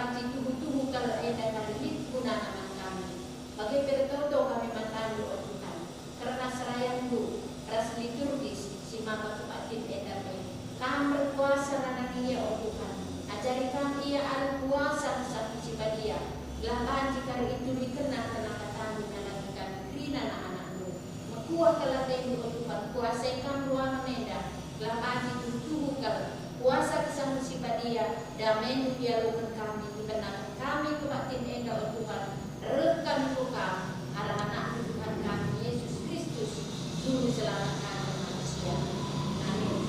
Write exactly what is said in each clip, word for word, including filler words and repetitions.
Banci tuhu-tuhu kal enda kari lit gunana man kami. Bage pe ertoto kami man bandu, o Tuhan, kerna serayanNdu ras liturgis si maka kebaktin enda pe. Kam erkuasa nandangi ia, o Tuhan. Ajari kam ia alu kuasa Kesahmu Si Badia, gelah banci kari iturikenna kerna kataNdu nandangi kami kerina anak-anakNdu. Mekuah kal ateNdu, o Tuhan, kuasai kam ruangen enda, gelah banci tuhu-tuhu kal kuasa Kesahmu Si Badia, damendu ialoken kami, ibenaken kami kebaktin enda, o Tuhan, reh kami ku Kam, arah AnakNdu Tuhan kami, Yesus Kristus, Juru Selamat kami manusia. Amin.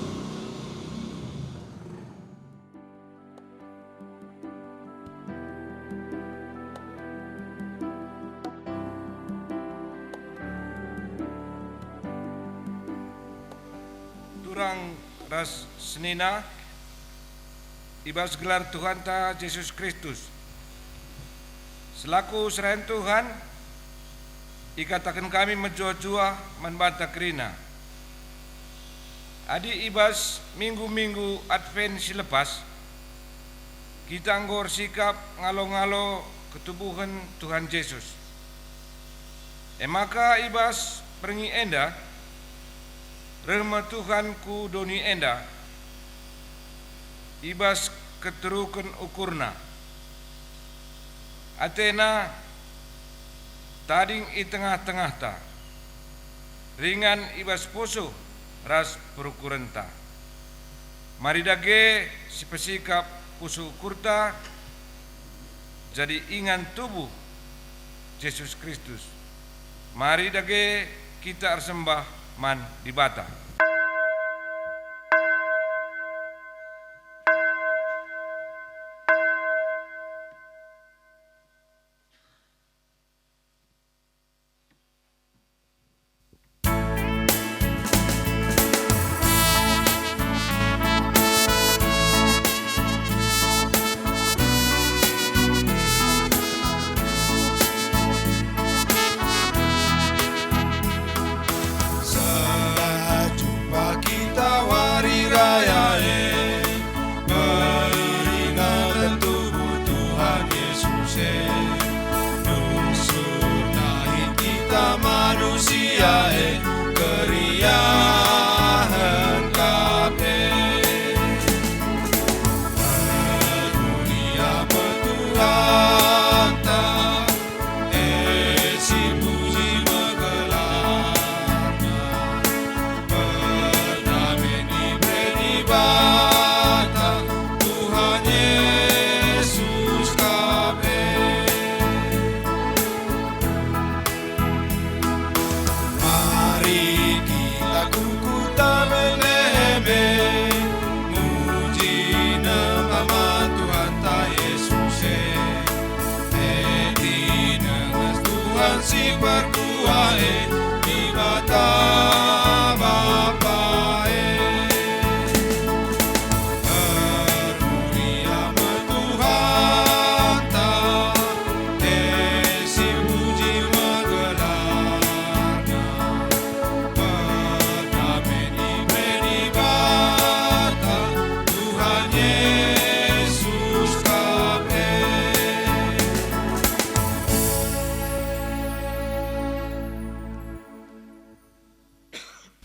Turang ras senina, i bas gelar Tuhanta Jesus Kristus, selaku serayan Tuhan, ikataken kami mejuah-juah man banta kerina. Adi i bas minggu-minggu Advent si lepas, kita enggo ersikap ngalo-ngalo ketubuhen Tuhan Jesus. E maka i bas berngi enda, reh me Tuhan ku doni enda, i bas keteruken ukurNa. AteNa tading i tengah-tengahta, ringan i bas pusuh ras perukurenta. Mari dage sipesikap pusuh ukurta jadi ingan tubuh Jesus Kristus. Mari dage kita ersembah man Dibata. Sendah jumpa kita wari raya e, peringatan tubuh Tuhan Yesus e. Nusur nahi kita manusia e, keriahen kap e. Permulia me Tuhanta, e, sipuji me gelarNa. Perdamen ibere Dibata, Tuhan Yesus kap e. Mari kita ku kuta Betlehem e, muji nemba man Tuhanta Yesus e. E, dinges Tuhan si perkuah e, Dibata Bapa e. Permulia me Tuhanta, e, sipuji me gelarNa. Perdamen ibere Dibata, Tuhan Yesus kap e.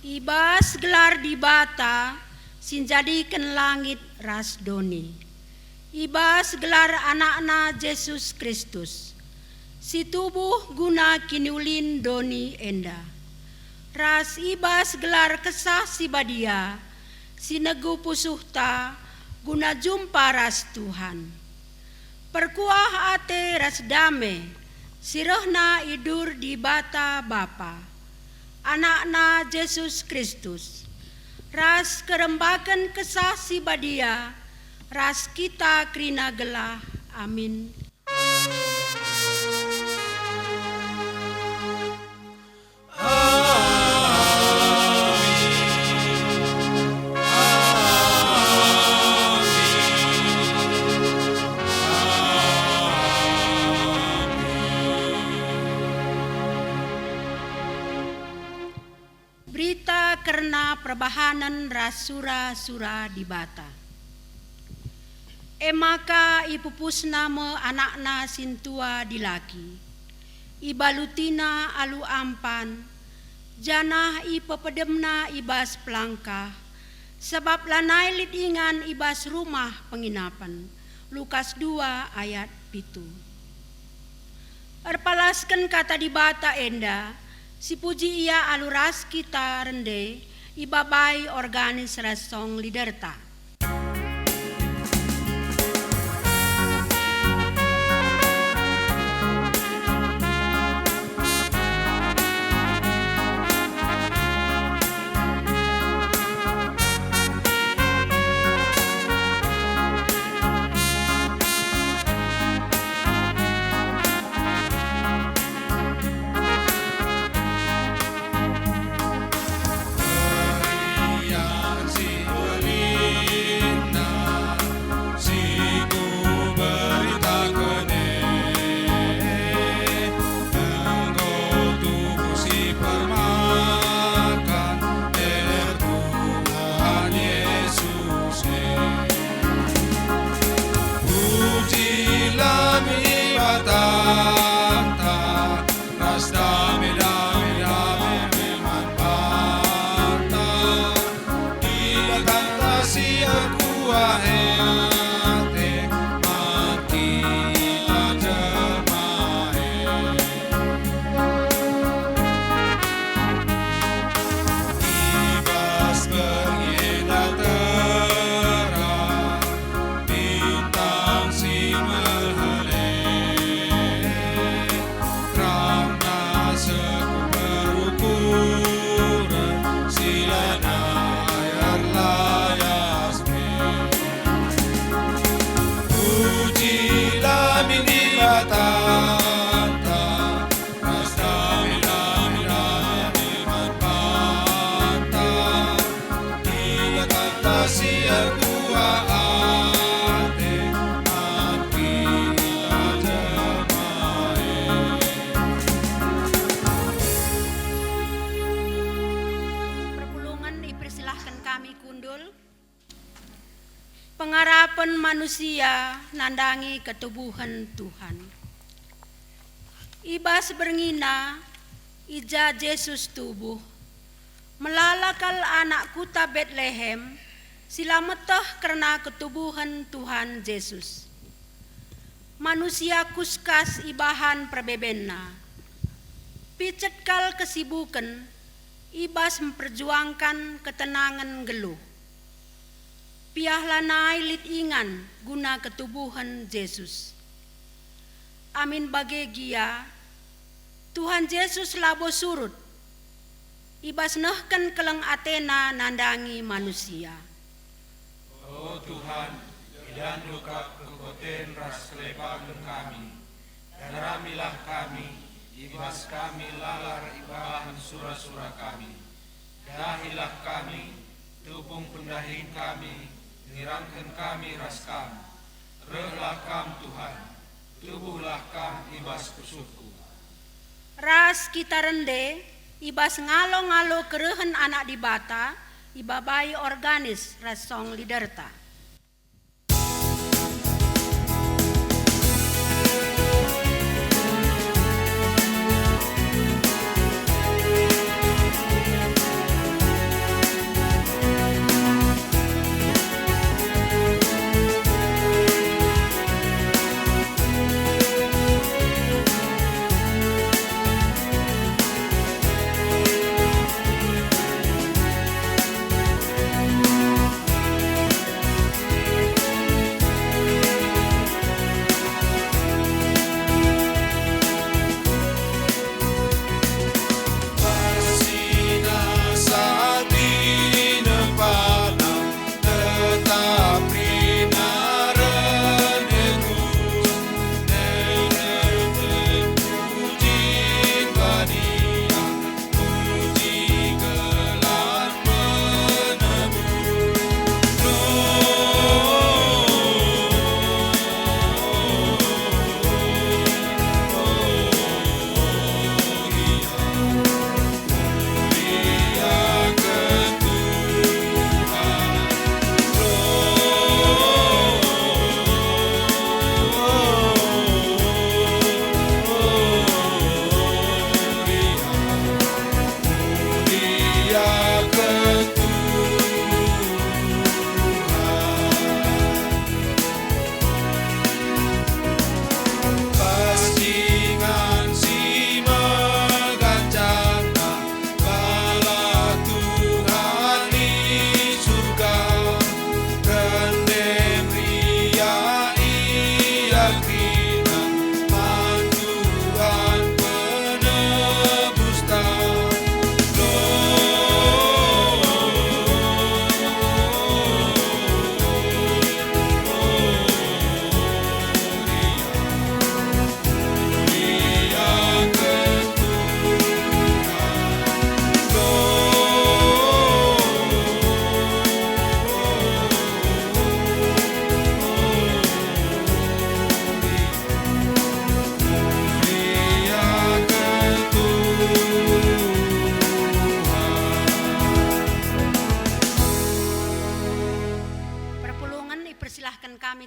I bas gelar Dibata si njadiken langit ras doni, i bas gelar AnakNa Jesus Kristus, si tubuh guna kiniulin doni enda, ras i bas gelar Kesah Si Badia si negu pusuhta guna jumpa ras Tuhan. Perkuah ate ras dame si rehna i dur Dibata Bapa, AnakNa Jesus Kristus, ras kerembaken Kesah Si Badia ras kita kerina gelah. Amin. Berita kerna perbahanen ras sura-sura Dibata. E maka ipupusna me anakna sintua dilaki, ibalutina alu ampan, janah ipepedemna i bas pelangkah, sabap lanai lit ingan i bas rumah penginapen. Lukas dua ayat pitu. Erpalasken Kata Dibata enda, sipuji ia alu ras kita rende ibabai organis ras song leaderta. Keriahen si belinna si kuberitaken e, enggo tubuh si permakan e Tuhan Yesus e. Pujilah Dibatanta, ras dame, dame, dame man banta. Dibatanta si erkuah ate man kita jelma e. I bas berngi enda terang bintang si melhale. Terangna sekup berukuren si lanai erlayas pe. Pujilah min Dibatanta, ras dame, dame, dame man banta. Dibatanta si erkuah ate man kita jelma e. Perpulungen ipersilahken kami kundul. Pengarapen manusia nandangi ketubuhen Tuhan. I bas berngiNa, i ja Jesus tubuh, melala kal anak kuta Betlehem si la meteh kerna ketubuhen Tuhan Jesus. Manusia kuskas ibahan perbebenna. Picet kal kesibuken i bas mperjuangkan ketenangen nggeluh. Piah lanai lit ingan guna ketubuhen Jesus. Amin bage gia, Tuhan Jesus labo surut i bas nehken keleng ateNa nandangi manusia. O Tuhan, idahndu kap kekuaten ras kelepaken kami. Daramilah kami, i bas kami lalap ibahan sura-sura kami. Dahilah kami, tupung pendahin kami, nirangken kami ras Kam. Rehlah Kam, Tuhan, tubuhlah Kam i bas pusuhku. Ras kita rende, i bas ngalo-ngalo kerehen Anak Dibata, ibabai organis ras song leaderta.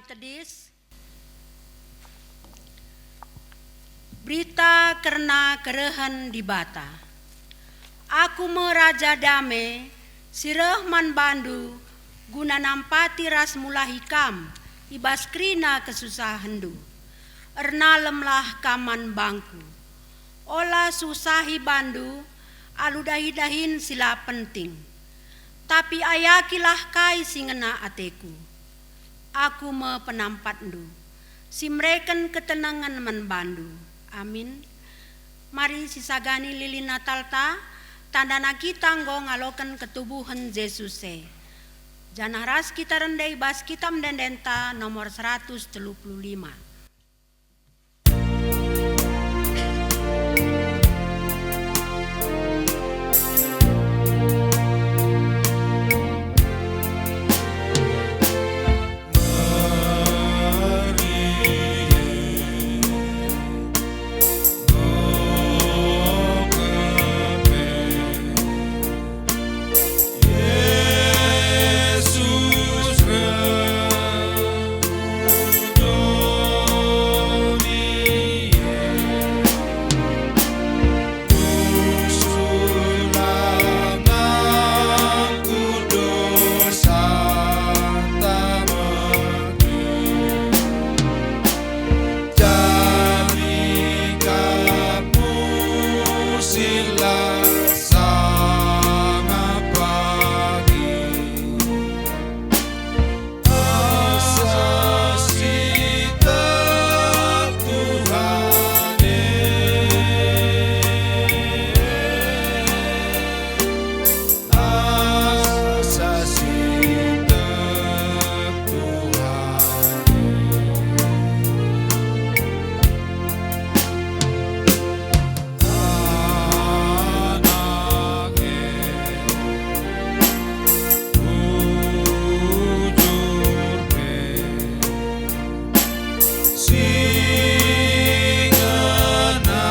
Tedis. Berita kerna kerehen Dibata. Aku me Raja Dame, si reh man bandu guna nampati ras mulahi kam i bas kerina kesusahenndu. Ernalemlah kam man bangku. Ola susahi bandu alu dahi-dahin si la penting, tapi ayakilah kai si ngena ateku. Aku me penampatndu, si mereken ketenengen man bandu. Amin. Mari sisagani lilin Natalta, tandana kita enggo ngaloken ketubuhen Jesus e. Janah ras kita rende i bas Kitab Ende-endenta nomor seratus telu puluh lima. Jadi kamu silas sama pagi. Asa si tek Tuhan e. Asa si tek Tuhan e. Anak e, bujur pe. Si ngena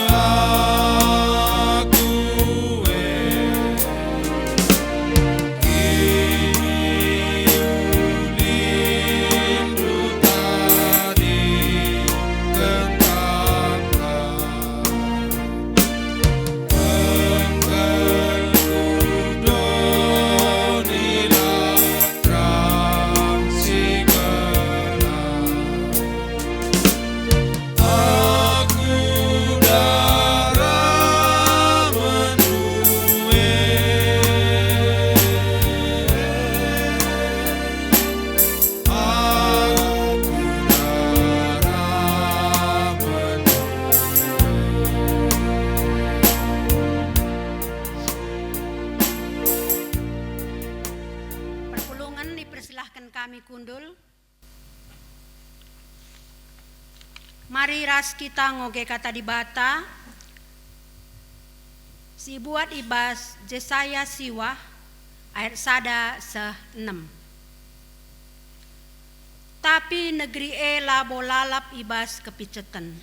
aku e, kini ulindu tadi kentangkan. Perpulungen dipersilahken kami kundul. Mari ras kita ngoge Kata Dibata si ibuat i bas Jesaya siwah ayat sada seh enem. Tapi negeri e labo lalap i bas kepiceten.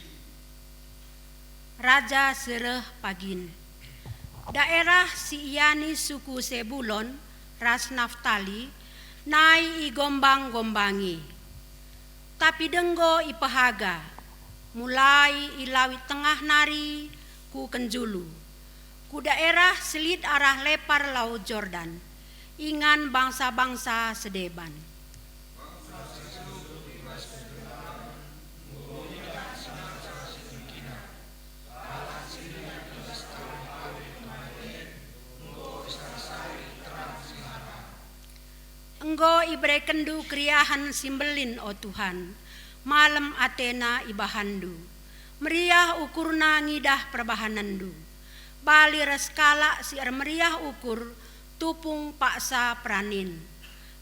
Raja si reh pagin. Daerah si iani suku Sebulon ras Naftali nai igombang-gombangi. Tapi denggo ipehaga, mulai i Lawit Tengah nari ku Kenjulu, ku daerah si lit arah lepar Lau Jordan, ingan bangsa-bangsa sedeban. Enggo iberekenndu keriahen si mbelin, o Tuhan, malem atena ibahanndu. Meriah ukurna ngidah perbahanenndu. Bali ras kalak si ermeriah ukur tupung paksa peranin,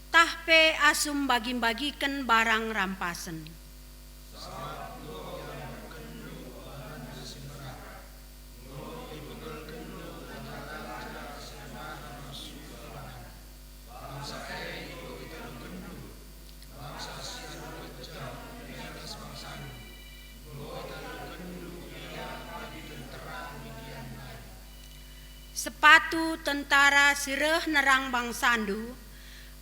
tah pe asum mbagi-mbagiken barang rampasen. Sepatu tentara si reh nerang bangsandu,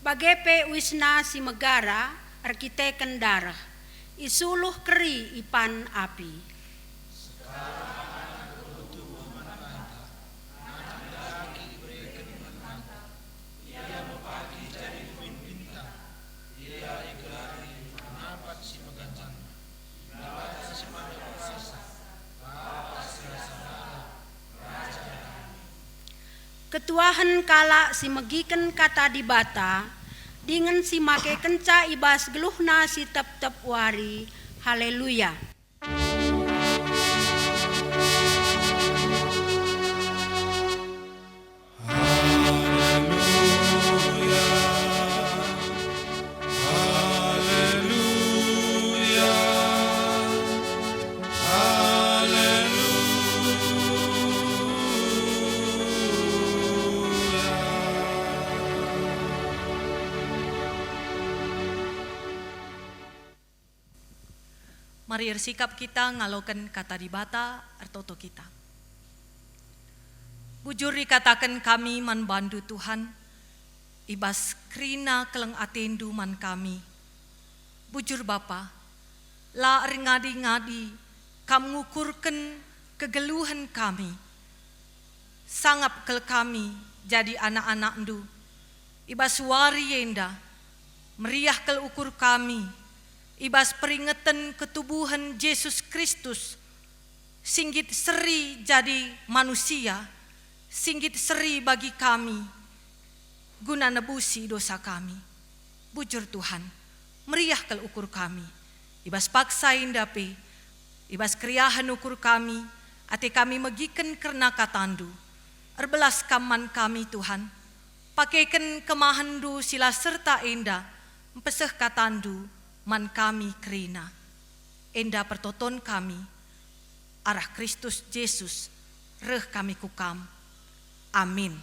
Bage pe uisna si megara erkiteken dareh, isuluh keri ipan api. Ketuahen kalak si megiken Kata Dibata, dingen si makekenca i bas geluhna si tep-tep wari. Haleluya! Mari ersikap kita ngaloken Kata Dibata, ertoto kita. Bujur ikataken kami man bandu, Tuhan, i bas kerina keleng atendu man kami. Bujur, Bapa, la erngadi-ngadi Kam ngukurken kegeluhen kami. Sangap kal kami jadi anak-anakndu. I bas wari enda, meriah kal ukur kami, i bas peringeten ketubuhen Jesus Kristus, si nggit seri jadi manusia, si nggit seri bagi kami, guna nebusi dosa kami. Bujur Tuhan, meriah kal ukur kami. I bas paksa enda pe, i bas keriahen ukur kami, ate kami megiken kerna katandu. Erbelas Kam man kami, Tuhan. Pakeken kemahenndu si la serta enda, mpeseh katandu man kami kerina. Enda pertoton kami, arah Kristus Jesus, reh kami ku Kam. Amin.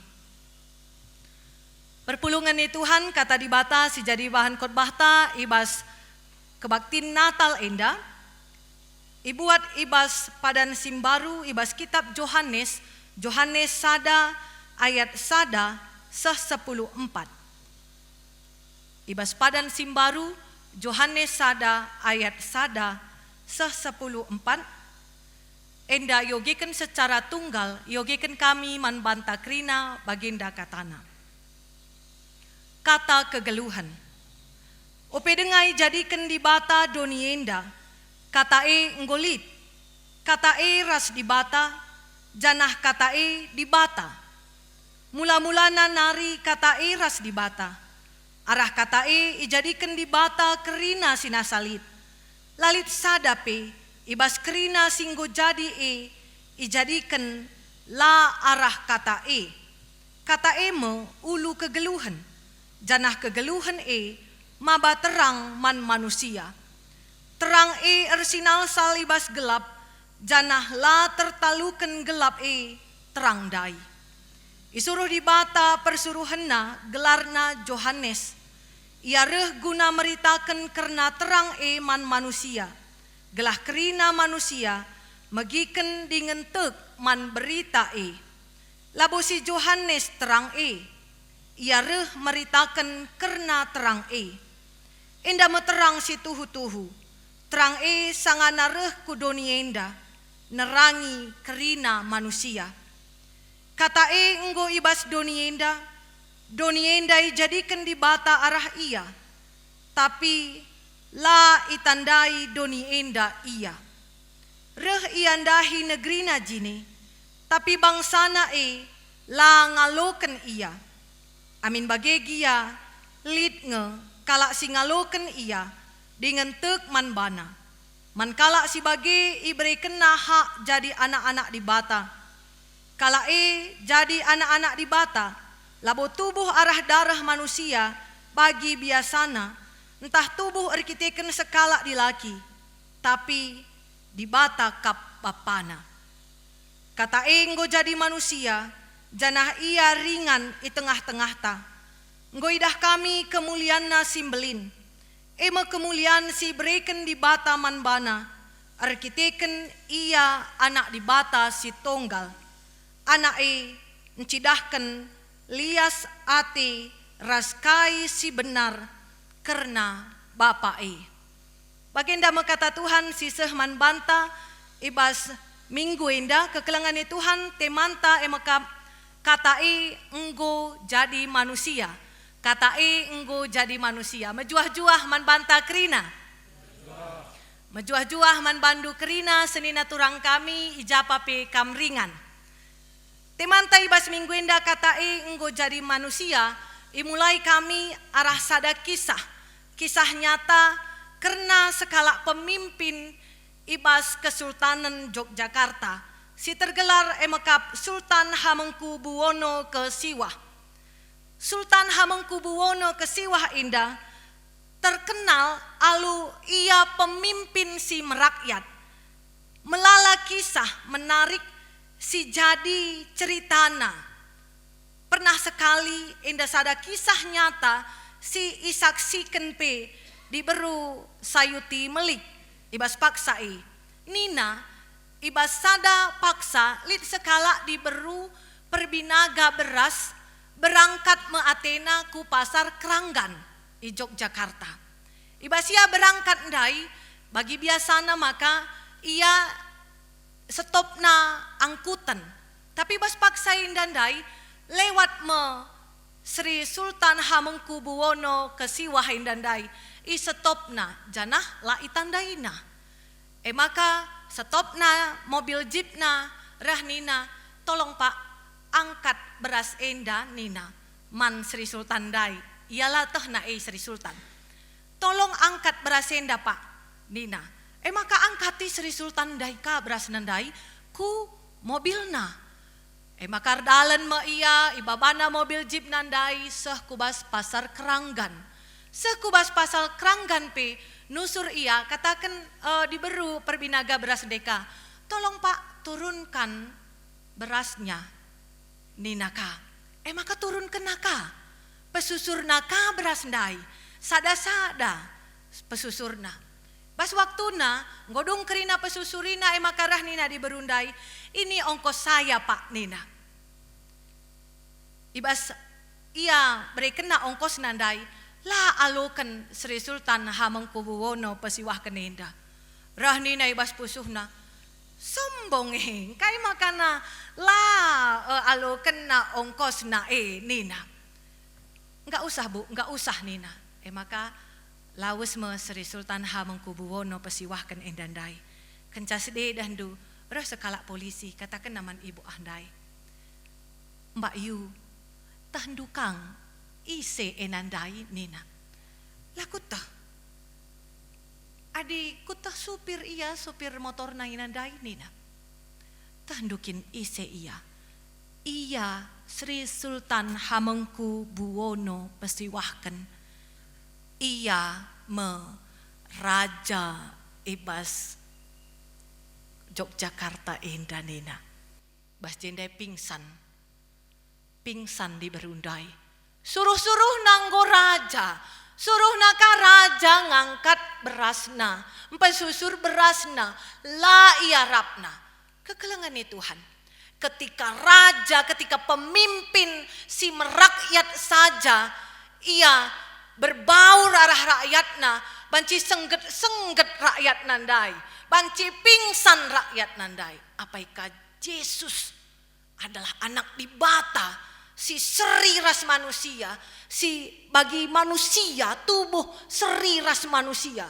Perpulungen ni Tuhan, Kata Dibata si jadi bahan khotbahta i bas kebaktin Natal enda, ibuat i bas padan si mbaru i bas kitab Johanes, Johanes sada ayat sada seh sepuluh empat. I bas padan si mbaru, Johanes sada ayat sada seh sepuluh empat, enda iogeken secara tunggal, iogeken kami man banta kerina bagenda katana. Kata kegeluhen. Ope denga ijadiken Dibata doni enda, Kata e enggo lit. Kata e ras Dibata, janah Kata e Dibata. Mula-mulana nari Kata e ras Dibata. Arah Kata e ijadiken Dibata kerina si nasa lit. La lit sada pe i bas kerina si enggo jadi e ijadiken la arah Kata e. Kata e me ulu kegeluhen, janah kegeluhen e maba terang man manusia. Terang e ersinalsal i bas gelap, janah la tertaluken gelap e terang ndai. Isuruh Dibata persuruhenNa gelarna Johanes. Ia reh guna meritaken kerna terang e man manusia, gelah kerina manusia megiken dingen tek man berita e. Labo si Johanes terang e, ia reh meritaken kerna terang e. Enda me terang si tuhu-tuhu, terang e sangana reh ku doni enda, nerangi kerina manusia. Kata e enggo i bas doni enda, doni enda ijadiken Dibata arah Ia, tapi la itandai doni enda Ia. Reh Ia ndahi negerina jine, tapi bangsaNa e la ngaloken Ia. Amin bage gia, lit nge kalak si ngaloken Ia dingen tek man baNa. Man kalak si bage iberekenNa hak jadi anak-anak Dibata. Kalak e jadi anak-anak Dibata, labo tubuh arah dareh manusia bagi biasana, ntah tubuh erkiteken sekalak dilaki, tapi Dibata kap Bapana. Kata e enggo jadi manusia, janah Ia ringan i tengah-tengahta. Enggo idah kami kemulianNa si mbelin, e me kemulian si ibereken Dibata man baNa, erkiteken Ia Anak Dibata si Tonggal. Anak e ncidahken lias ate ras kai si benar kerna Bapa e. Bagenda me kata Tuhan si seh man banta i bas minggu enda. Kekelengen ni Tuhan, temanta e mekap, Kata e enggo jadi manusia. Kata e enggo jadi manusia. Mejuah-juah man banta kerina. Mejuah-juah man bandu kerina, senina turang kami, i ja pe kam ringan. Temanta i bas minggu enda, Kata e enggo jadi manusia, imulai kami arah sada kisah, kisah nyata kerna sekalak pemimpin i bas Kesultanen Yogyakarta, si tergelar e mekap Sultan Hamengkubuwono Kesiwah. Sultan Hamengkubuwono Kesiwah enda terkenal alu ia pemimpin si merakyat. Melala kisah menarik si jadi ceritana. Pernah sekali enda sada kisah nyata si isaksiken pe diberu Sayuti Melik i bas paksa e. Nina, i bas sada paksa lit sekalak diberu perbinaga beras, berangkat me atena ku Pasar Keranggan i Yogyakarta. I bas ia berangkat ndai, bagi biasana maka ia setopna angkuten. Tapi bas paksa enda ndai, lewat me Sri Sultan Hamengkubuwono Kesiwah enda ndai, isetopna, janah la itandaina. E maka setopna mobil jeepna, reh nina, "Tolong, Pak, angkat beras enda," nina, "man Sri Sultan ndai." Ia la tehna e Sri Sultan. "Tolong angkat beras enda, Pak," nina. E maka angkati Sri Sultan ndai ka berasna ndai ku mobilna. E maka erdalen me ia, ibabana mobil jeepna ndai seh ku bas Pasar Keranggan. Seh ku bas Pasar Keranggan pe nusur ia, kataken, eh, diberu perbinaga beras ndai ka, "Tolong, Pak, turunkan berasnya," nina ka. E maka turunkenna ka. Pesusurna ka beras ndai, sada-sada pesusurna. Bas waktuna, enggo dung kerina pesusurina, e maka reh nina diberu ndai, "Ini ongkos saya, Pak," nina. I bas ia berekenna ongkosna ndai, la aloken Sri Sultan Hamengkubuwono pesiwahken enda. Reh nina i bas pusuhna, "Sombong e, engkai makana la, eh, alokenna ongkosna e?" nina. "Enggak usah, Bu, enggak usah," nina. E maka lawes me Sri Sultan Hamengkubuwono pesiwahken enda ndai. Kenca sidedendu, reh sekalak polisi, katakenna man ibu ah ndai, "Mbak Yu, tehndu kang ise ena ndai?" nina. "La kuteh. Adi kuteh supir ia, supir motorna ena ndai," nina. "Tehndu kin ise ia? Ia Sri Sultan Hamengkubuwono pesiwahken. Ia me raja i bas Yogyakarta enda," nina. Bas jenda pingsan. Pingsan diberu ndai. Suruh-suruhna enggo raja. Suruhna ka raja ngangkat berasna, mpesusur berasna, la iarapna. Kekelengen ni Tuhan. Ketika raja, ketika pemimpin si merakyat saja, ia berbaur arah rakyatna, banci sengget-sengget rakyatna ndai, banci pingsan rakyatna ndai. Apai ka Jesus adalah Anak Dibata si seri ras manusia, si bagi manusia, tubuh seri ras manusia.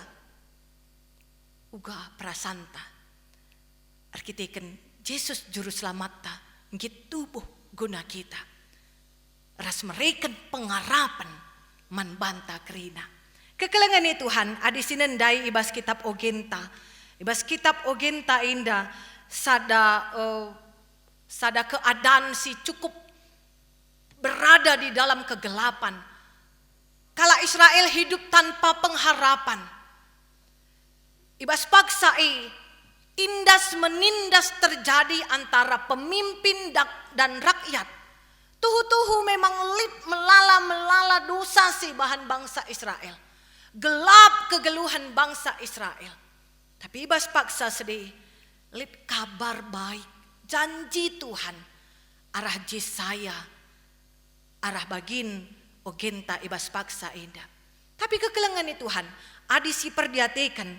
Uga perasanta. Erkiteken Jesus Juru Selamatta nggit tubuh guna kita, ras mereken pengarapen man banta kerina. Kekelengen ni Tuhan, adi sinen ndai i bas kitab Ogenta, i bas kitab Ogenta enda sada, eh, sada keadaan si cukup berada di dalam kegelapan. Kalak Israel hidup tanpa pengharapan. I bas paksa e, tindas menindas terjadi antara pemimpin dak-, dan rakyat. Tuhu-tuhu memang lit melala-melala dosa si ibahan bangsa Israel. Gelap kegeluhen bangsa Israel. Tapi i bas paksa sede, lit Kabar Baik, janji Tuhan arah Jesaya, arah bagin ogenta i bas paksa enda. Tapi kekelengen ni Tuhan, adi siperdiateken,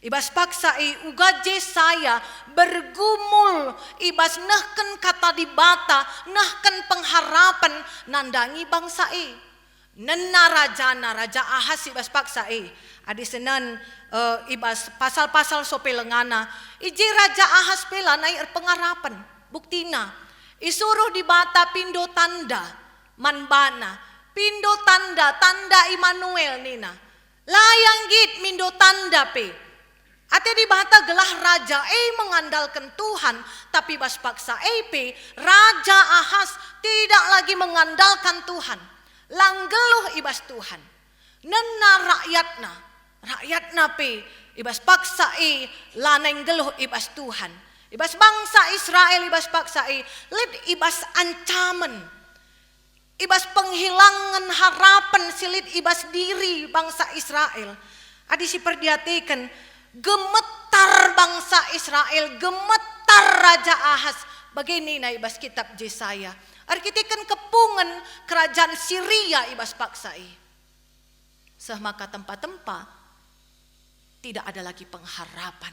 i bas paksa e uga Jesaya bergumul i bas nehken kata Dibata, nehken pengharapen nandangi bangsa e. Nena rajana, Raja Ahas i bas paksa e. Adi senen, eh, i bas pasal-pasal sope lengana, i je Raja Ahas pe lanai erpengharapen. Buktina, isuruh Dibata pindo tanda man bana. Pindo tanda, tanda Immanuel nina. La ia nggit mindo tanda pe. Ate Dibata gelah raja e mengandalken Tuhan, tapi bas paksa e pe Raja Ahas tidak lagi mengandalkan Tuhan. La nggeluh i bas Tuhan. Nena rakyatna, rakyatna pe i bas paksa e lanai nggeluh i bas Tuhan. I bas bangsa Israel i bas paksa e lit i bas ancamen. I bas penghilangen harapen si lit i bas diri bangsa Israel. Adi siperdiateken, gemetar bangsa Israel, gemetar Raja Ahas, bage nina i bas kitab Jesaya, erkiteken kepungen kerajaan Siria i bas paksa e. Seh maka tempa-tempa tidak ada lagi pengharapan.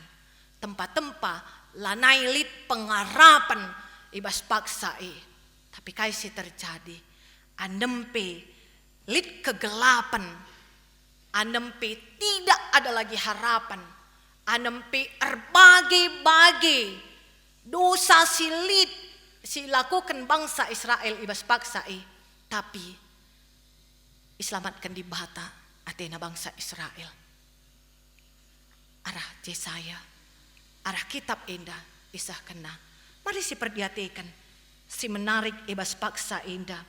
Tempa-tempa lanai lit pengharapan i bas paksa e. Tapi kai si terjadi? Andem pe lit kegelapan, andem pe tidak ada lagi harapan, andem pe erbage-bage dosa si lit si lakoken bangsa Israel i bas paksa e. Tapi iselamatken Dibata atena bangsa Israel. Arah Jesaya, arah kitab enda isehkenna. Mari siperdiateken si menarik i bas paksa enda.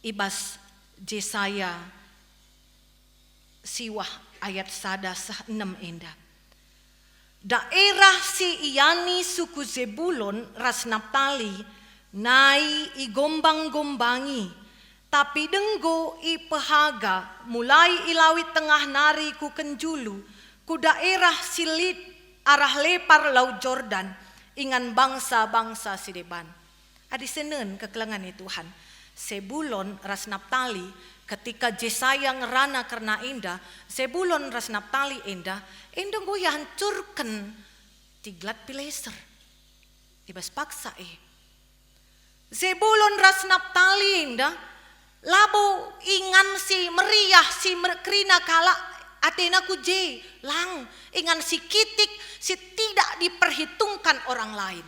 I bas Jesaya siwah ayat sada seh enem enda. Daerah si iani suku Zebulon ras Naptali nai igombang-gombangi, tapi denggo ipehaga mulai i Lawit Tengah nari ku kenjulu, ku daerah si lit arah lepar Lau Jordan, ingan bangsa-bangsa si deban. Adi senen kekelengen ni Tuhan, Sebulon ras Naptali, ketika Jesaya ngerana kerna enda, Sebulon ras Naptali enda, enda enggo ihancurken Tiglat Pileser i bas paksa e. Sebulon ras Naptali enda labo ingan si meriah, si mer-, kerina kalak atena ku je, lang, ingan si kitik, si tidak diperhitungkan orang lain.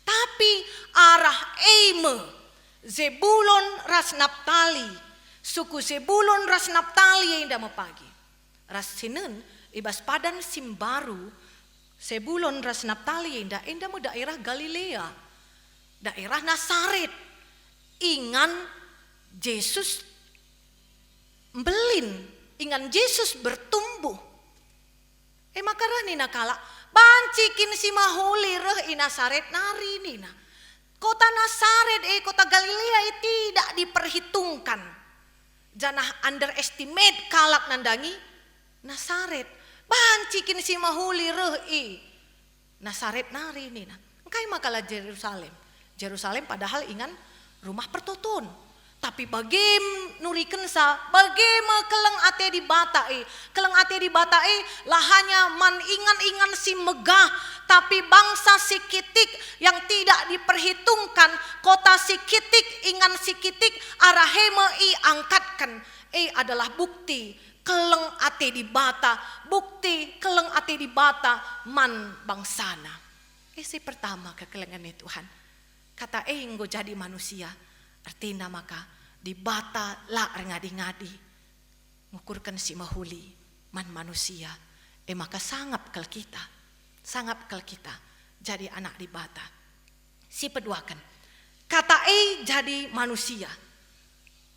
Tapi arah e me Zebulon ras Naptali, suku Zebulon ras Naptali enda me pagi. Ras sinen i bas padan si mbaru, Zebulon ras Naptali enda, enda me daerah Galilea, daerah Nasaret, ingan Jesus mbelin, ingan Jesus bertumbuh. E maka reh nina kalak, "Banci kin si mehuli reh i Nasaret nari," nina. Kota Nasaret e, kota Galilea e tidak diperhitungkan. Janah underestimate kalak nandangi Nasaret. "Banci kin si mehuli reh i Nasaret nari," nina. Engkai maka la Jerusalem? Jerusalem padahal ingan rumah pertoton. Tapi bage nurikensa, bage me keleng ate Dibata e. Keleng ate Dibata e la hanya man ingan-ingan si megah, tapi bangsa si kitik yang tidak diperhitungkan, kota si kitik, ingan si kitik, arah e me iangkatken. E adalah bukti keleng ate Dibata, bukti keleng ate Dibata man bangsana. E, si pertama kekelengen ni Tuhan. Kata e enggo jadi manusia, ertina maka Dibata la erngadi-ngadi ngukurken si mehuli man manusia. E maka sangap kal kita, sangap kal kita jadi anak Dibata. Si peduaken, Kata e jadi manusia.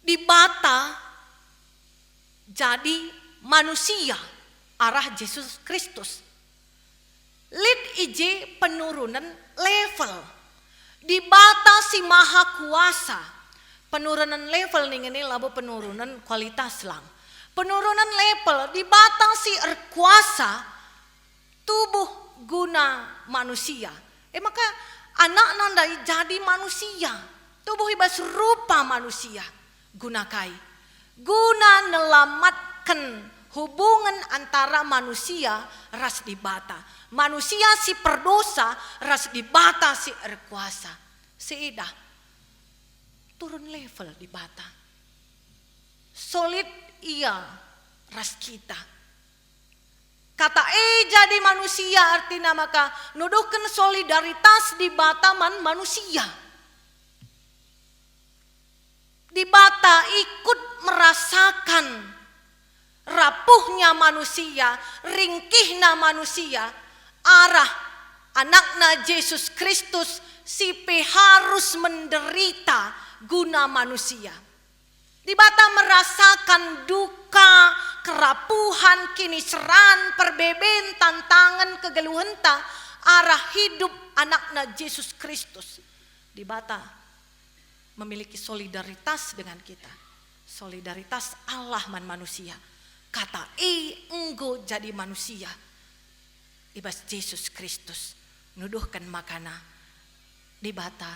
Dibata jadi manusia arah Jesus Kristus. Lit i je penurunen level. Dibata si Maha Kuasa. Penurunen level ningen e labo penurunen kualitas lang. Penurunen level, Dibata si erkuasa tubuh guna manusia. E maka anakna ndai jadi manusia, tubuh i bas rupa manusia. Guna kai? Guna nelamatken hubungen antara manusia ras Dibata. Manusia si perdosa ras Dibata si erkuasa. Siidah, turun level Dibata. Solid Ia ras kita. Kata e jadi manusia artina maka nuduhken solidaritas Dibata man manusia. Dibata ikut merasakan rapuhnya manusia, ringkihna manusia, arah Anakna Jesus Kristus si pe harus menderita guna manusia. Dibata merasakan duka, kerapuhan, kiniseran, perbeben, tantangen, kegeluhenta arah hidup Anakna Jesus Kristus. Dibata memiliki solidaritas dengan kita. Solidaritas Allah man manusia. Kata e enggo jadi manusia. I bas Jesus Kristus nuduhken makana Dibata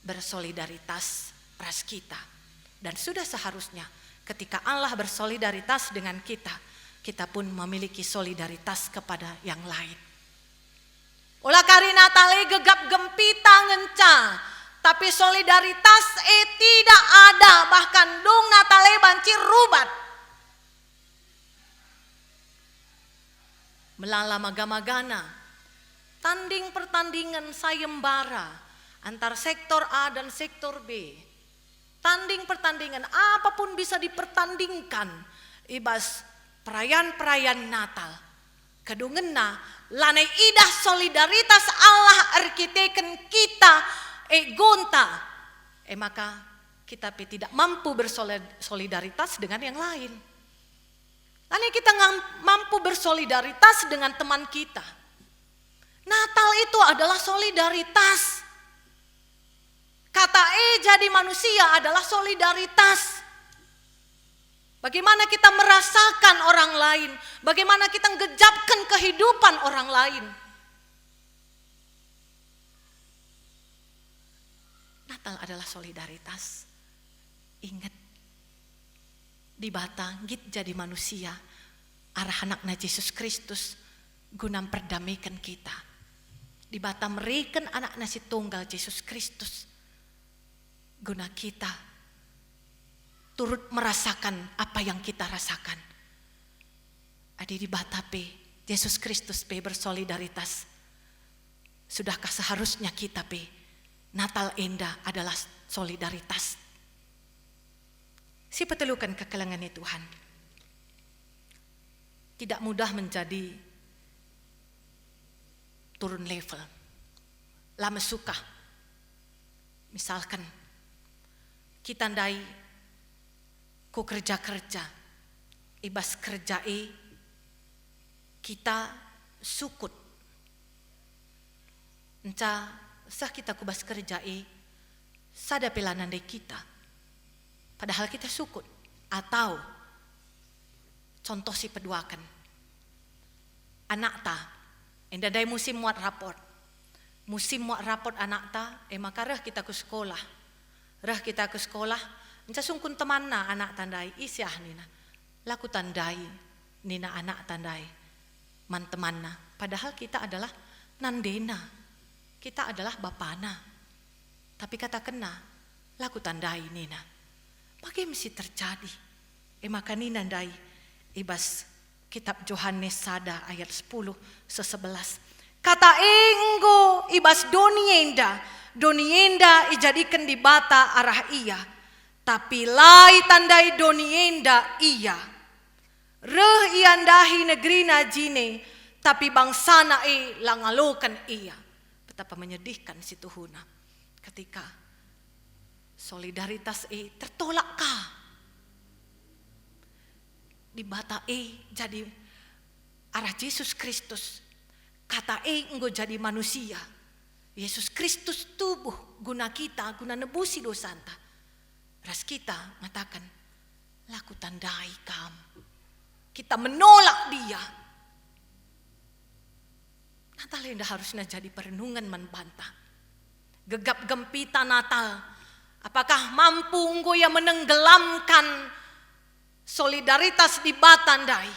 bersolidaritas ras kita. Dan sudah seharusnya ketika Allah bersolidaritas dengan kita, kita pun memiliki solidaritas kepada yang lain. Ola kari Natal e gegap gempita ngenca, tapi solidaritas e tidak ada, bahkan dung Natal e banci rubat. Melala maga-magana, tanding pertandingan sayembara antar sektor A dan sektor B. Tanding pertandingan apapun bisa dipertandingkan i bas perayan-perayan Natal. Kedungenna, lanai idah solidaritas Allah erkiteken kita egonta, e maka kita pe tidak mampu bersolidaritas dengan yang lain. Lanai kita ngam- mampu bersolidaritas dengan teman kita. Natal itu adalah solidaritas. Kata e jadi manusia adalah solidaritas. Bagaimana kita merasakan orang lain, bagaimana kita menggejapkan kehidupan orang lain. Natal adalah solidaritas. Ingat, Dibata nggit jadi manusia arah Anakna Jesus Kristus guna mperdameken kita. Dibata mereken Anakna si tunggal Jesus Kristus guna kita turut merasakan apa yang kita rasakan. Adi Dibata pe, Jesus Kristus pe bersolidaritas, sudahkah seharusnya kita pe Natal enda adalah solidaritas? Si peteluken kekelengen Tuhan. Tidak mudah menjadi turun level. La mesukah. Misalken, kita ndai ku kerja-kerja, i bas kerja e kita sukut. Nca seh kita ku bas kerja e, sada pe la nandai kita. Padahal kita sukut. Atau contoh si peduaken. Anakta, enda ndai musim muat rapot. Musim muat rapot anakta, e maka reh kita ku sekolah. Reh kita ku sekolah, nca sungkun temanna anakta ndai, ise ah nina. La kutandai, nina anakta ndai man temanna. Padahal kita adalah nandena, kita adalah bapana. Tapi katakenna, la kutandai, nina. Bage me si terjadi. E maka nina ndai i bas kitab Johanes sada ayat sepuluh seh sebelas. Kata e enggo i bas doni enda, doni enda ijadiken Dibata arah ia. Tapi la itandai doni enda ia. Reh ia ndahi negerina jine, tapi bangsana e la ngaloken ia. Betapa menyedihkan situhuna ketika solidaritas e tertolak ka. Dibata e jadi arah Jesus Kristus. Kata e enggo jadi manusia. Jesus Kristus tubuh guna kita, guna nebusi dosanta. Ras kita ngataken, "La kutandai Kam." Kita menolak Dia. Natal enda harusna jadi perenungen man banta. Gegap gempita Natal Apakah mampu enggo ia menenggelamkan solidaritas Dibata ndai?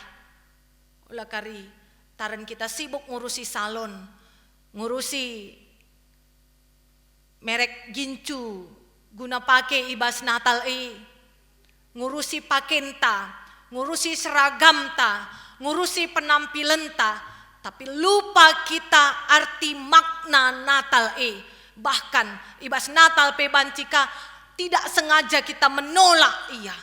Ola kari taren kita sibuk ngurusi salon, ngurusi merek gincu guna pake i bas Natal e, ngurusi pakenta, ngurusi seragamta, ngurusi penampilenta, tapi lupa kita arti makna Natal e. Bahkan i bas Natal pe banci ka tidak sengaja kita menolak Ia.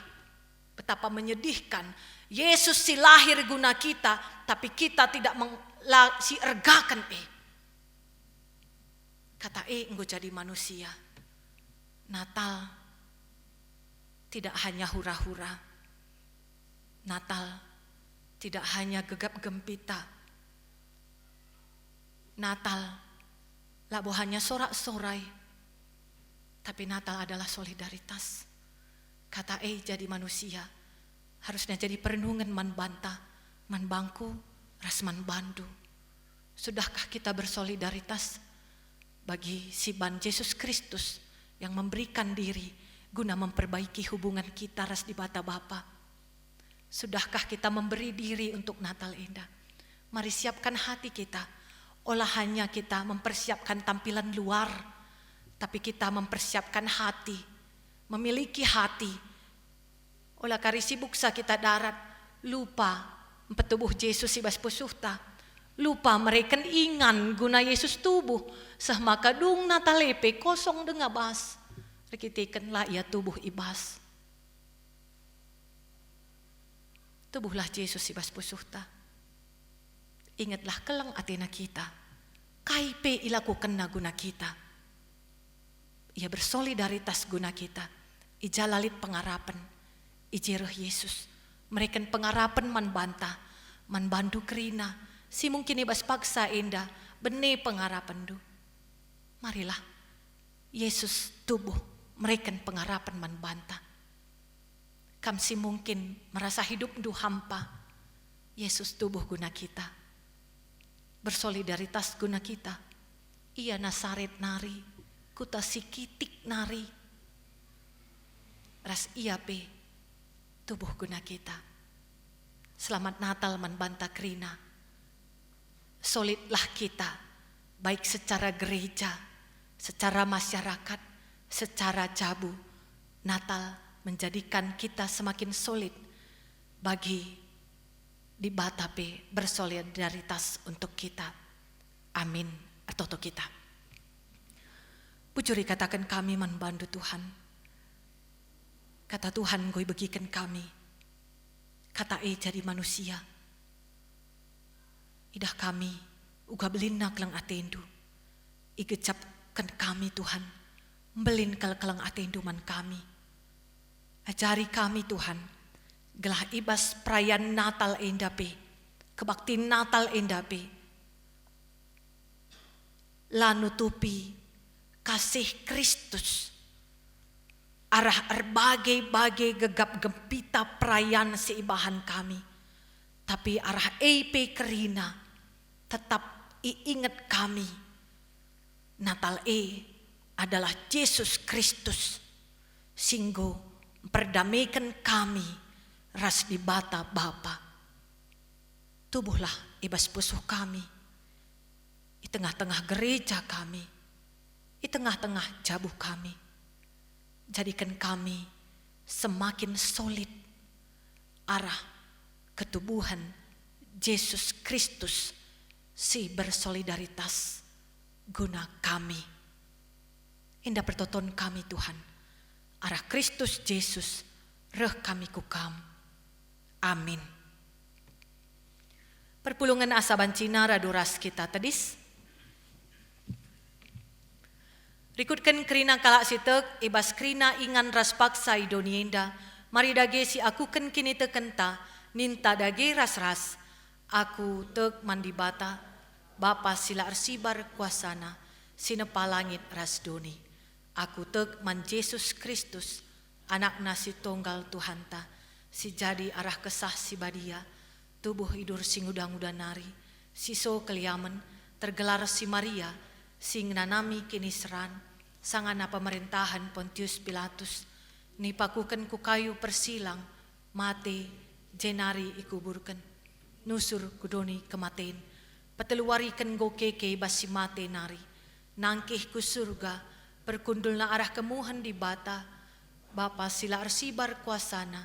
Betapa menyedihkan, Yesus si lahir guna kita, tapi kita tidak meng-, la-, si ergaken e. Kata e enggo jadi manusia. Natal tidak hanya hura-hura. Natal tidak hanya gegap gempita. Natal labo hanya sorak-sorai, tapi Natal adalah solidaritas. Kata e jadi manusia, harusna jadi perenungen man banta, man bangku, ras man bandu. Sudahkah kita bersolidaritas bagi siban Jesus Kristus yang memberikan diri guna memperbaiki hubungan kita ras Dibata Bapa? Sudahkah kita memberi diri untuk Natal enda? Mari siapkan hati kita. Ola hanya kita mempersiapkan tampilan luar, tapi kita mempersiapkan hati, memiliki hati. Ola kari sibuk sa kita darat, lupa mpetubuh Jesus i bas pusuhta, lupa mereken ingan guna Yesus tubuh, seh maka dung Natal e pe kosong denga bas, erkiteken la Ia tubuh i bas. Tubuhlah Jesus i bas pusuhta. Ingetlah keleng atena kita. Kai pe ilakokenNa guna kita. Ia bersolidaritas guna kita. I ja la lit pengarapen, i je reh Yesus, mereken pengarapen man banta, man bandu kerina, si mungkin i bas paksa enda bene pengarapenndu. Marilah, Yesus tubuh mereken pengarapen man banta. Kam si mungkin merasa hidupndu hampa, Yesus tubuh guna kita. Bersolidaritas guna kita. Ia Nasaret nari, kuta si kitik nari. Ras Ia pe tubuh guna kita. Selamat Natal man banta kerina. Solidlah kita, baik secara gereja, secara masyarakat, secara jabu. Natal menjadikan kita semakin solid bagi Dibata pe bersolidaritas untuk kita. Amin. Ertoto kita. Bujur ikataken kami man bandu, Tuhan. Kata Tuhan enggo ibegiken kami. Kata e jadi manusia. Idah kami, uga belinna keleng atendu. Igejapken kami, Tuhan, mbelin kal keleng atendu man kami. Ajari kami, Tuhan, gelah i bas perayaan Natal enda pe, kebaktin Natal enda pe, la nutupi kasih Kristus arah erbage-bage gegap gempita perayaan si ibahan kami, tapi arah e pe kerina tetap iinget kami. Natal e adalah Jesus Kristus si enggo mperdameken kami ras Dibata Bapa. Tubuhlah i bas pusuh kami, i tengah-tengah gereja kami, i tengah-tengah jabu kami. Jadiken kami semakin solid arah ketubuhen Jesus Kristus si bersolidaritas guna kami. Enda pertoton kami, Tuhan, arah Kristus Jesus reh kami ku Kam. Amin. Perpulungen asa bancina radu ras kita tedis. Rikutken kerina kalak si tek i bas kerina ingan ras paksa i doni enda, mari dage siakuken kinitekenta, ninta dage ras-ras, "Aku tek man Dibata, Bapa si la ersibar kuasaNa, si nepa langit ras doni. Aku tek man Jesus Kristus, AnakNa si Tonggal Tuhanta, si jadi arah Kesah Si Badia, tubuh idur si nguda-nguda nari, si so keliamen, tergelar si Maria, si ngenanami kiniseran, Sangana pemerentahen Pontius Pilatus, nipakuken ku kayu persilang, mate, jenari ikuburken. Nusur ku doni kematen, peteluwariken enggo keke i bas si mate nari, nangkih ku Surga, perkundulna arah kemuhen Dibata, Bapa si la ersibar kuasana,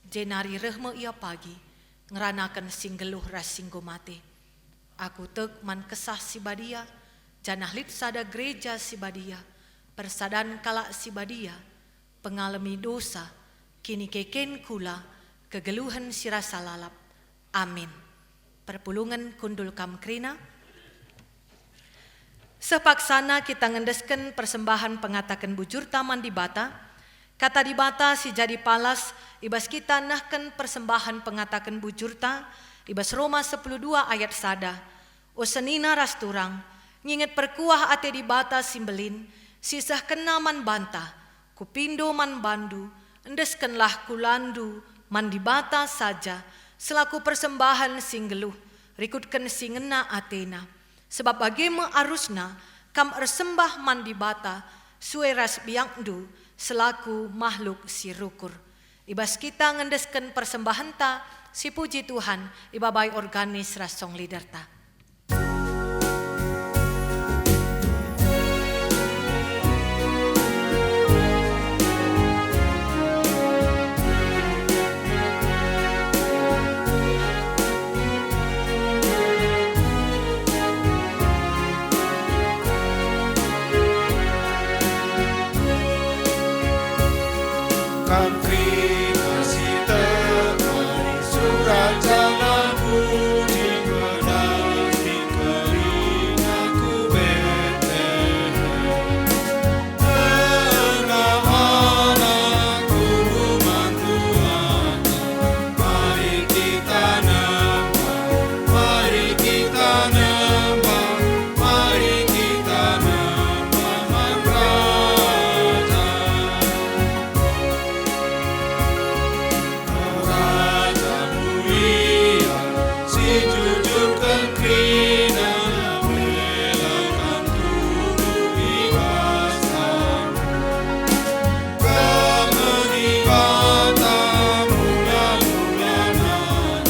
jenari reh me Ia pagi, ngeranaken si nggeluh ras si enggo mate. Aku tek man Kesah Si Badia, janah lit sada Gereja Si Badia, persadan kalak si badia, pengalemi dosa, kinikeken kula, kegeluhen si rasa lalap. Amin. Perpulungen kundul kam kerina. Seh paksana kita ngendesken persembahen pengataken bujurta man Dibata. Kata Dibata si jadi palas i bas kita nehken persembahen pengataken bujurta i bas Roma sepuluh dua ayat sada. O senina ras turang, nginget perkuah ate Dibata si mbelin, si isehkenNa man banta, kupindo man bandu, endeskenlah kulandu man Dibata saja, selaku persembahen si nggeluh, rikutken si ngena ateNa. Sebab bage me arusna kam ersembah man Dibata sue ras biakndu selaku mahluk si rukur. I bas kita ngendesken persembahenta, sipuji Tuhan, ibabai organis ras song leaderta. Kam kerina si tek mari surat jalan puji, pedati kerina ku Betlehem. Denga anakku man Tuhan, mari kita nembah, mari kita nembah, mari kita nembah man Raja. Raja mulia, si jujurken kerina, belaken tunduk i bas Kam me Dibata mula-mula nari.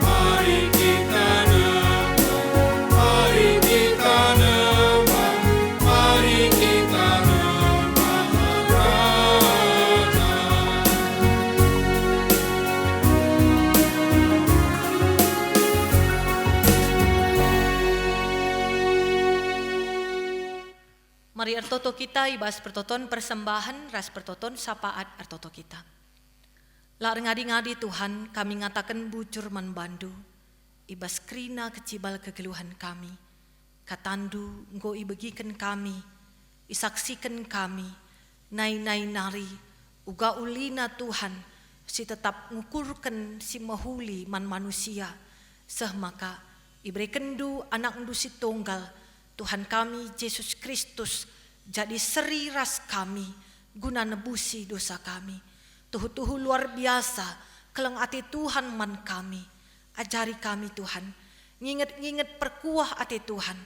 Mari kita nembah, mari kita nembah, mari kita nembah Raja. Mari ertoto kita i bas pertoton persembahen ras pertoton sapaat ertoto kita. La erngadi-ngadi, Tuhan, kami ngataken bujur man bandu, i bas kerina kecibal kegeluhen kami. Katandu enggo ibegiken kami, isaksiken kami, nai-nai nari, uga ulina Tuhan, si tetap ngukurken si mehuli man manusia, seh maka iberekenndu AnakNdu si Tunggal, Tuhan kami Jesus Kristus, jadi seri ras kami, guna nebusi dosa kami. Tuhu-tuhu luar biasa keleng ate Tuhan man kami. Ajari kami, Tuhan, nginget-nginget perkuah ate Tuhan.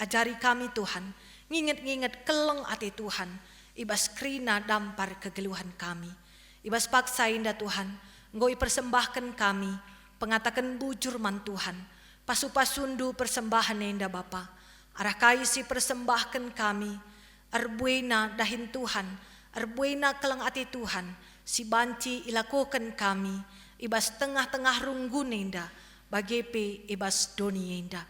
Ajari kami, Tuhan, nginget-nginget keleng ate Tuhan i bas kerina dampar kegeluhen kami. I bas paksa enda, Tuhan, enggo ipersembahken kami pengataken bujur man Tuhan. Pasu-pasundu persembahen enda, Bapa. Arah kai si persembahken kami, erbuena dahin Tuhan, erbuena keleng ate Tuhan, si banci ilakoken kami i bas tengah-tengah runggun enda, bage pe i bas doni enda.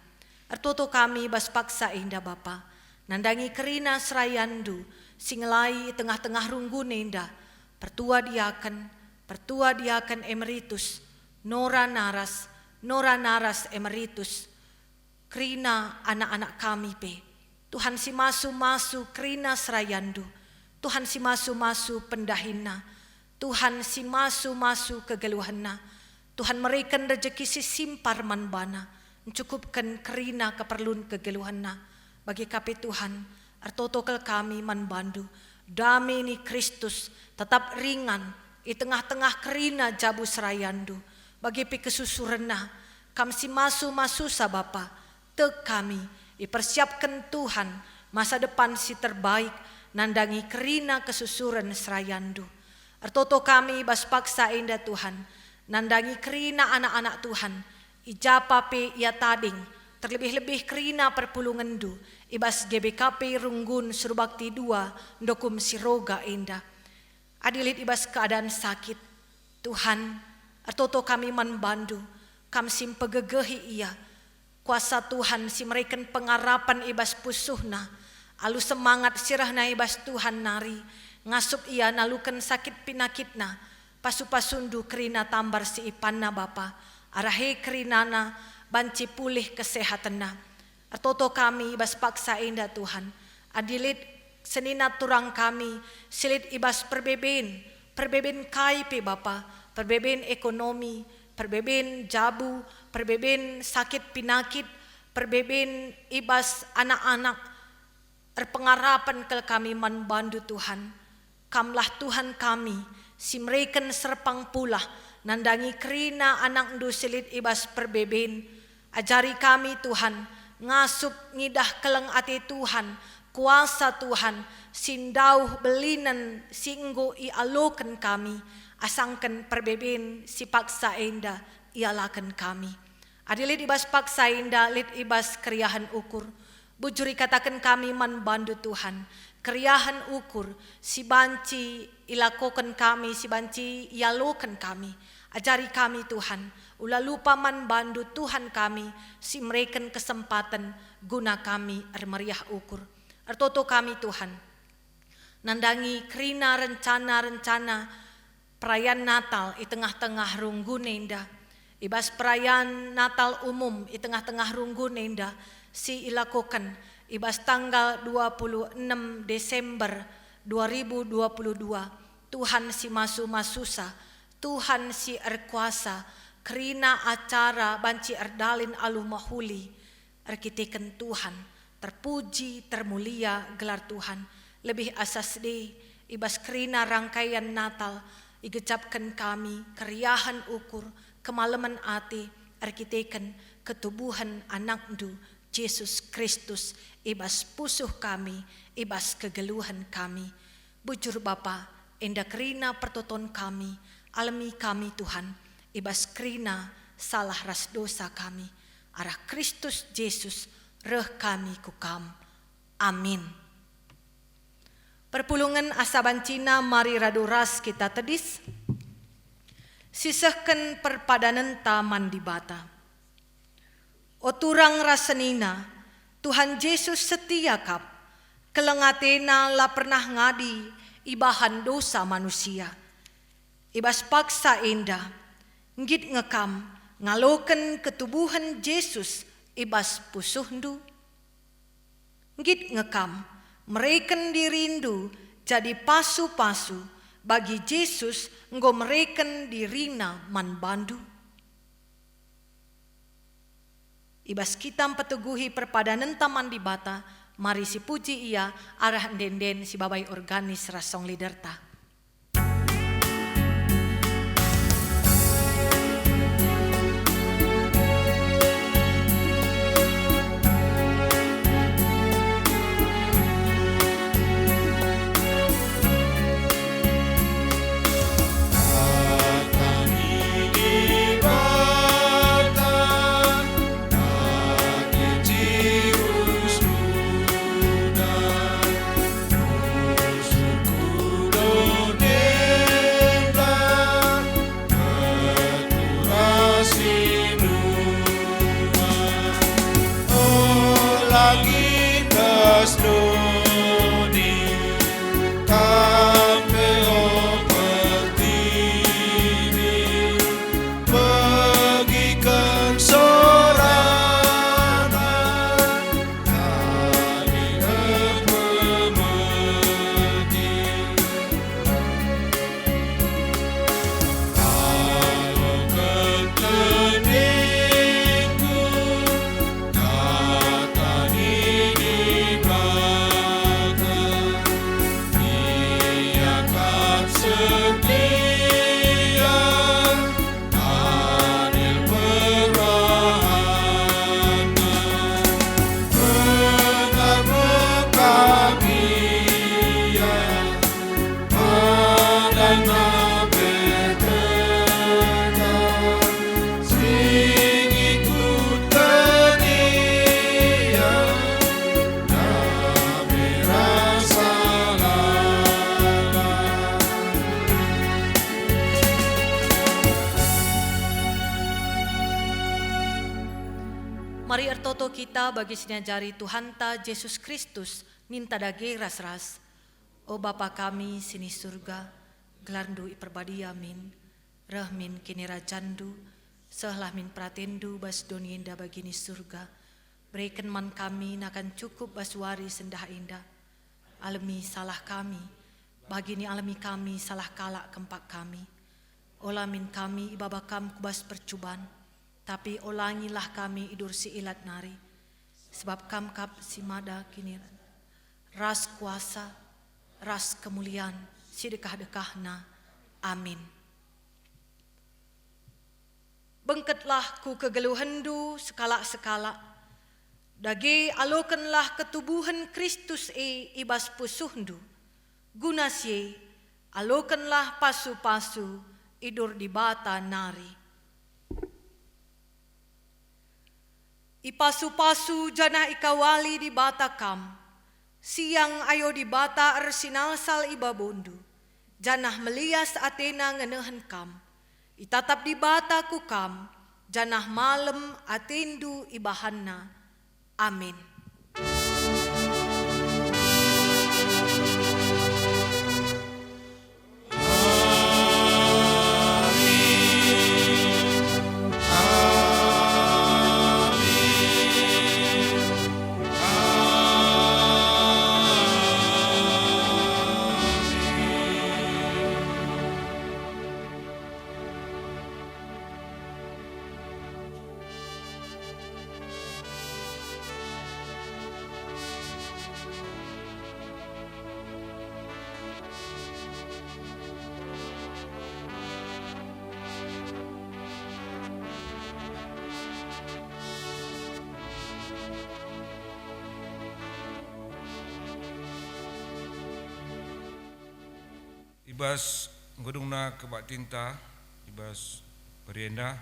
Ertoto kami i bas paksa enda, Bapa, nandangi kerina serayanNdu si ngelai i tengah-tengah runggun enda, pertua diaken, pertua diaken emeritus, nora naras, nora naras emeritus, kerina anak-anak kami pe. Tuhan si masu-masu kerina serayanNdu, Tuhan si masu-masu pendahinna, Tuhan si masu-masu kegeluhenna, Tuhan mereken rejeki si simpar man bana, ncukupken kerina keperlun kegeluhenna. Bage ka pe, Tuhan, ertoto kal kami man bandu, dame ni Kristus tetap ringan i tengah-tengah kerina jabu serayanNdu, bage pe kesusurenna. Kam si masu-masusa, Bapa, tek kami, ipersiapken Tuhan masa depan si terbaik, nandangi kerina kesusuren serayanNdu. Ertoto kami i bas paksa enda, Tuhan, nandangi kerina anak-anak Tuhan, i ja pe ia tading, terlebih-lebih kerina perpulungenNdu i bas G B K P Runggun Surbakti dua Ndokum Siroga enda. Adi lit i bas keadaan sakit, Tuhan, ertoto kami man bandu, Kam si mpegegehi ia. Kuasa Tuhan si mereken pengarapen i bas pusuhna, alu semangat si rehna i bas Tuhan nari, ngasup ia naluken sakit pinakitna. Pasu-pasundu kerina tambar si ipanna Bapa, arah e kerinana banci pulih kesehatenna. Ertoto kami i bas paksa enda, Tuhan. Adi lit senina turang kami si lit i bas perbeben, perbeben kai pe, Bapa, perbeben ekonomi, perbeben jabu, perbeben sakit pinakit, perbeben i bas anak-anak, erpengarapen kal kami man bandu, Tuhan. Kamlah Tuhan kami, si mereken serpang pulah nandangi kerina anakndu si lit i bas perbeben. Ajari kami, Tuhan, ngasup ngidah keleng ate Tuhan, kuasa Tuhan, si ndauh belinen si enggo ialoken kami, asangken perbeben si paksa enda ialaken kami. Adi lit i bas paksa enda lit i bas keriahen ukur, bujur ikataken kami man bandu, Tuhan, keriahen ukur si banci ilakoken kami, si banci ialoken kami. Ajari kami, Tuhan, ula lupa man bandu, Tuhan kami, si mereken kesempaten guna kami ermeriah ukur. Ertoto kami, Tuhan, nandangi kerina rencana-rencana perayaan Natal i tengah-tengah runggun enda. I bas perayaan Natal umum i tengah-tengah runggun enda si ilakoken i bas tanggal dua puluh enem Desember dua ribu dua puluh dua, Tuhan si masu-masusa, Tuhan si erkuasa, kerina acara banci erdalin alu mehuli. Erkiteken Tuhan, terpuji, termulia gelar Tuhan. Lebih asa sede, i bas kerina rangkaian Natal, igejapken kami keriahen ukur, kemalemen ate, erkiteken ketubuhen AnakNdu, Jesus Kristus, i bas pusuh kami, i bas kegeluhen kami. Bujur Bapa, enda kerina pertoton kami, alemi kami Tuhan, i bas kerina salah ras dosa kami. Arah Kristus Jesus reh kami ku Kam. Amin. Perpulungen asa bancina mari radu ras kita tedis, sisehken perpadanenta man Dibata. O turang ras senina, Tuhan Jesus setia kap, keleng ateNa la pernah ngadi ibahan dosa manusia. I bas paksa enda, nggit nge kam ngaloken ketubuhen Jesus i bas pusuhndu? Nggit nge kam mereken dirindu jadi pasu-pasu bagi Jesus enggo mereken diriNa man bandu? I bas kita mpeteguhi perpadanenta man Dibata, mari sipuji Ia arah ende-enden sibabai organis ras song leaderta. Kita bagi si niajari Tuhanta Jesus Kristus ninta dage ras-ras. O Bapa kami si ni Surga, gelarNdu iperbadia min, reh min kinirajanNdu, sehlah min peratenNdu bas doni enda bagi ni Surga. Bereken man kami nakan cukup bas wari sendah enda. Alemi salah kami, bagi ni alemi kami salah kalak kempak kami. Ola min kami ibaba Kam ku bas percuban, tapi olangilah kami idur si ilat nari, sebab Kam kap si mada kiniran, ras kuasa, ras kemulian si dekah-dekahna. Amin. Bengketlah ku kegeluhenNdu sekalak-sekalak, dage alokenlah ketubuhen Kristus e i bas pusuhndu. Guna si e, alokenlah pasu-pasu idur Dibata nari. Ipasu-pasu janah ikawali Dibata kam. Siang ayo Dibata ersinalsal i babondu, janah melias ateNa ngenehen kam. Itatap Dibata ku kam, janah malem atendu ibahanNa. Amin. I bas nggo dungna kebaktinta i bas wari enda,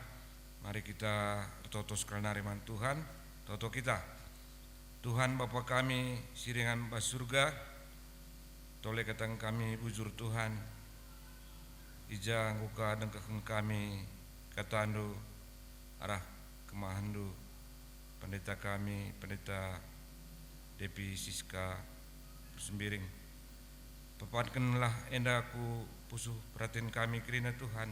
mari kita ertoto sekali nari man Tuhan. Toto kita. Tuhan Bapa kami si ringan bas Surga, tole kataken kami bujur Tuhan, i ja enggo ka dengkehken kami kataNdu arah kemahenNdu, pendeta kami, Pendeta Depi Siska Sembiring. Papankenlah enda ku pusuh peraten kami kerina Tuhan,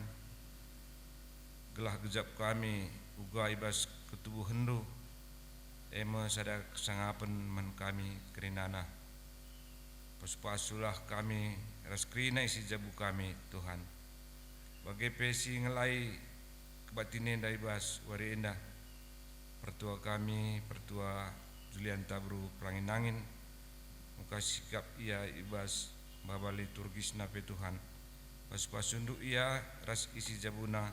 gelah gejap kami uga i bas ketubuhenNdu, e me sada kesangapen man kami kerinana. Pasu-pasulah kami ras kerina isi jabu kami, Tuhan. Bage pe si ngelai kebaktin enda i bas wari enda, pertua kami, Pertua Julianta beru Pelangin-angin, muka sikap ia i bas maba liturgisna pe Tuhan. Pasu-pasuNdu ia ras isi jabuna,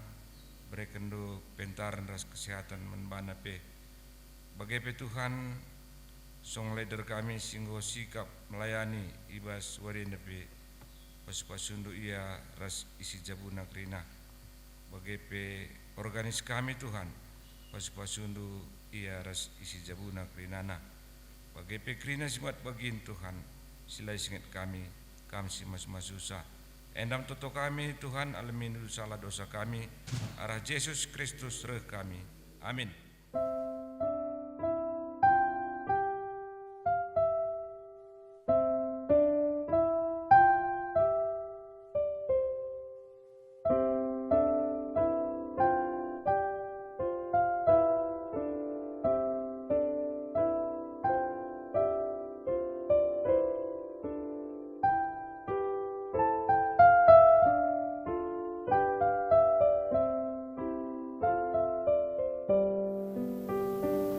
berekenNdu pentaren ras kesehatan man bana pe. Bage pe Tuhan, song leader kami si enggo sikap melayani i bas wari enda pe, pasu-pasuNdu ia ras isi jabuna kerina. Bage pe organis kami, Tuhan, pasu-pasuNdu ia ras isi jabuna kerinana. Bage pe kerina si mat bagin, Tuhan, si la isinget kami, Kam si masu-masusa. Enda me toto kami, Tuhan, alemindu salah dosa kami, arah Jesus Kristus reh kami. Amin.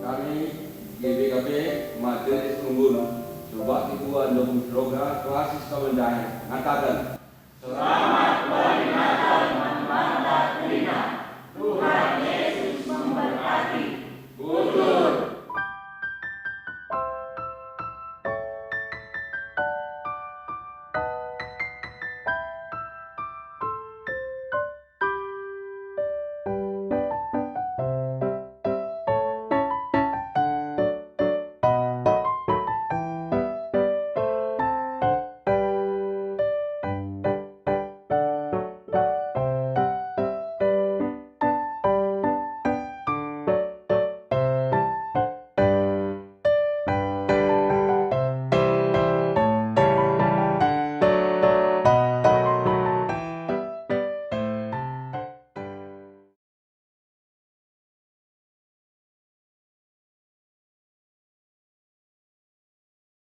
Kami, G B K P, Majelis Unggun, Subak Ketua Nonggung Program Kelas Sekolah Mendahin, ngataken, Selamat